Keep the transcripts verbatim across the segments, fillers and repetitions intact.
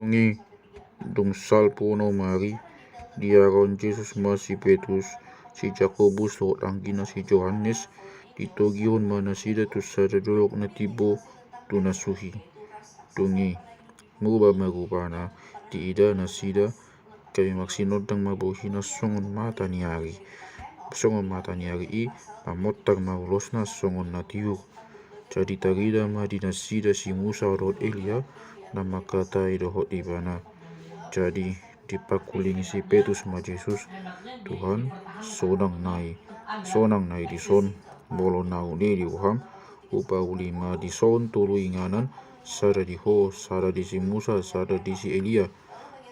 Dung i, dung salpu onom ari, diarohon Jesus ma si Petrus, si Jakobus dohot anggina si Johannes, ditogihon ma nasida tu sada dolok na timbo tu na suhi. Dung i, murba ma rupana, diida nasida, gabe marsinondang ma bohina songon mata ni ari. Songon mata ni ari i, mamontar ma ulosna songon na tiur. Jadi tarida ma di nasida si Musa dohot Elia, na mangkatai dohot ibana. Jadi dipakulingi si Petrus ma Jesus, Tuhan, sonang nai, sonang nai dison, molo naung di roham, hupauli ma dison tolu inganan, sada di ho, sada di si Musa, sada di si Elia.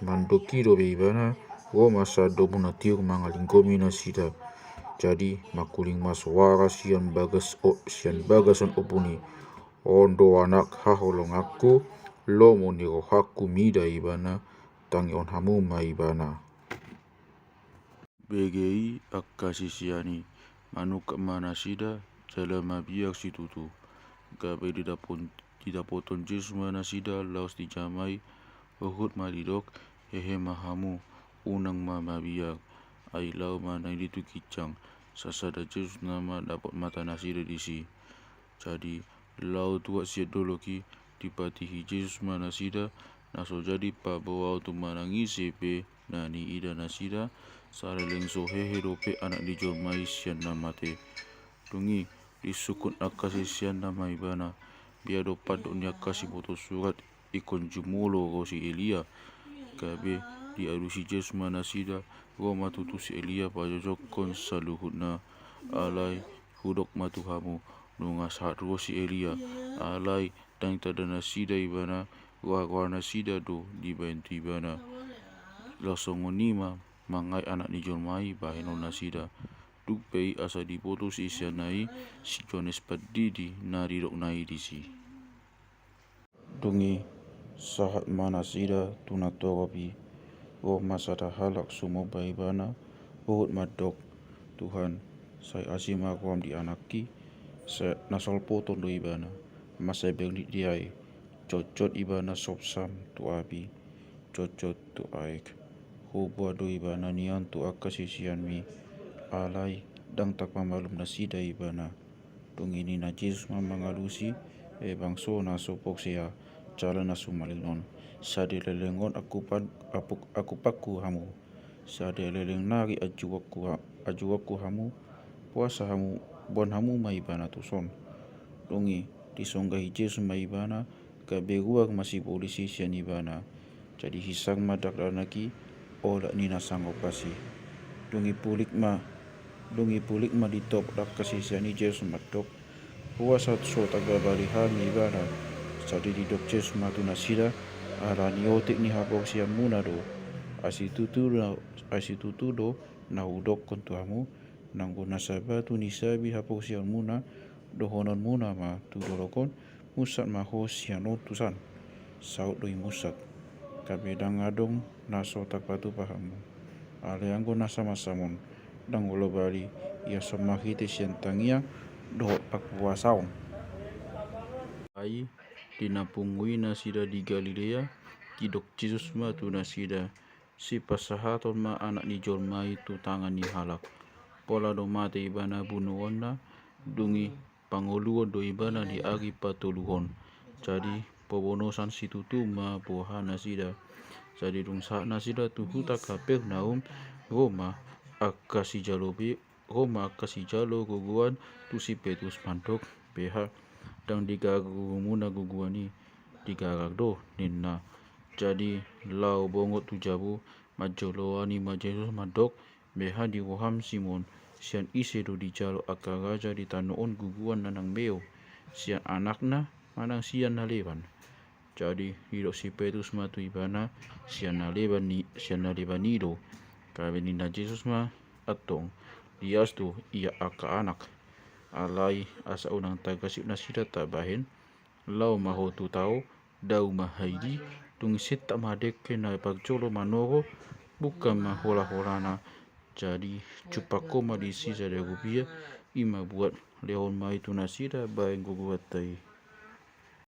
Mandok i dope ibana, ro ma sada domu na tiur mangalinggomi nasida. Jadi mangkuling ma soara sian bagas o, sian bagasan ombun i. On do anak haholonganku, lomo ni rohangku, mida ibana, tangihon hamu ma ibana. Bege i angka sisean i, manungkap ma nasida, jala mabiar situtu. Gabe didapot, didapothon Jesus ma nasida laos dijamai, huhut ma didok, hehe ma hamu, unang ma mabiar. Ai laho ma nasida tu ginjang, sasada Jesus nama dapot mata nasida disi. Jadi laho tuat sian dolok i, dipatihi Jesus ma nasida, na so jadi paboaon tu manang ise pe na niida nasida, saleleng so hehe dope Anak ni jolma i sian na mate. Dung i, disungkun angka siseanna ma ibana, bia do pandok ni angka siboto surat ingkon jumolo ro si Elia. Gabe dialusi Jesus ma nasida, ro ma tutu si Elia pajojokkon saluhutna. Alai hudok ma tu hamu, nunga sahat ro si Elia. Alai ndang tanda nasida ibana, roha-roha nasida do dibahen tu ibana. Laos songon i ma mangae Anak ni jolma i bahenon nasida. Dung pe i asa diboto siseanna i si Johannes Pandidi na didokna i disi. Dung i, sahat ma nasida tu na torop i. Ro ma sada halak sumomba ibana, huhut mandok, Tuhan, sai asi ma roham di anakki, sai na salpoton do ibana, mansai bernit dia i. Jotjot ibana sopsam tu api, jotjot tu aek. Huboan do ibana nian tu angka siseanmi, alai ndang tarpamalum nasida ibana. Dung i ninna Jesus ma mangalusi, e bangso na so porsea, jala na sumaleleng on. Saleleng on angkupan, apuk, angkupanku hamu. Saleleng nari anjuranku ha-, anjuranku hamu, puasa hamu, boan hamu ma ibana tuson. Dung i, disonggahi Jesus ma ibana, gabe ruar ma sibolis i sian ibana. Jadi hinsar ma dakdanak i, olat ni na sangap asi. Dung i pulik ma, dung i pulik ma ditopot angka sisean i Jesus mandok, ro asa so tagabali hami ibana. Jadi didok Jesus ma tu nasida, alani otik ni haporseaonmuna do. Ai situtu do, ai situtu do na hudokkon tu hamu, nanggo na sabatu ni sabi haporseaonmuna, dohononmuna ma tu dolok on, munsat ma ho sian on tusan. Saut do i munsat. Gabe ndang adong na so tarpatupa hamu. Alai anggo na samansamon, ndang olo bali, ia so marhite sian tangiang dohot parpuasaon. Ai, di na pungu i nasida di Galilea, didok Jesus ma tu nasida, sipasahaton ma Anak ni jolma i tu tangan ni halak. Pola do mate ibana bunuonna, dung i pangoluon do ibana di ari patoluhon. Jadi pabonosan situtu ma boha nasida. Jadi dung sahat nasida tu huta Kapernaum, ro ma angka sijalo be-, ro ma angka sijalo gogoan tu si Petrus mandok, beha, ndang digarar gurumuna gogoan i. Digarar do, ninna. Jadi laho bongot tu jabu, manjoloani ma Jesus mandok, beha di roham Simon, sian ise do dijalo angka raja di tano on gogoan na naeng meo, sian anakna manang sian na leban? Jadi didok si Petrus ma tu ibana, sian na leban i, sian na leban i do. Gabe ninna Jesus ma, antong, lias do ia angka anak. Alai asa unang targasip nasida tabahen, laho ma ho tu tao, dao ma haidi, dung i sintap ma dengke na parjolo manoro, bungka ma hola-holana. Jadi jumpangkon ma disi sada rupia, i ma buat, lehon ma i tu nasida bahen gogoanta i.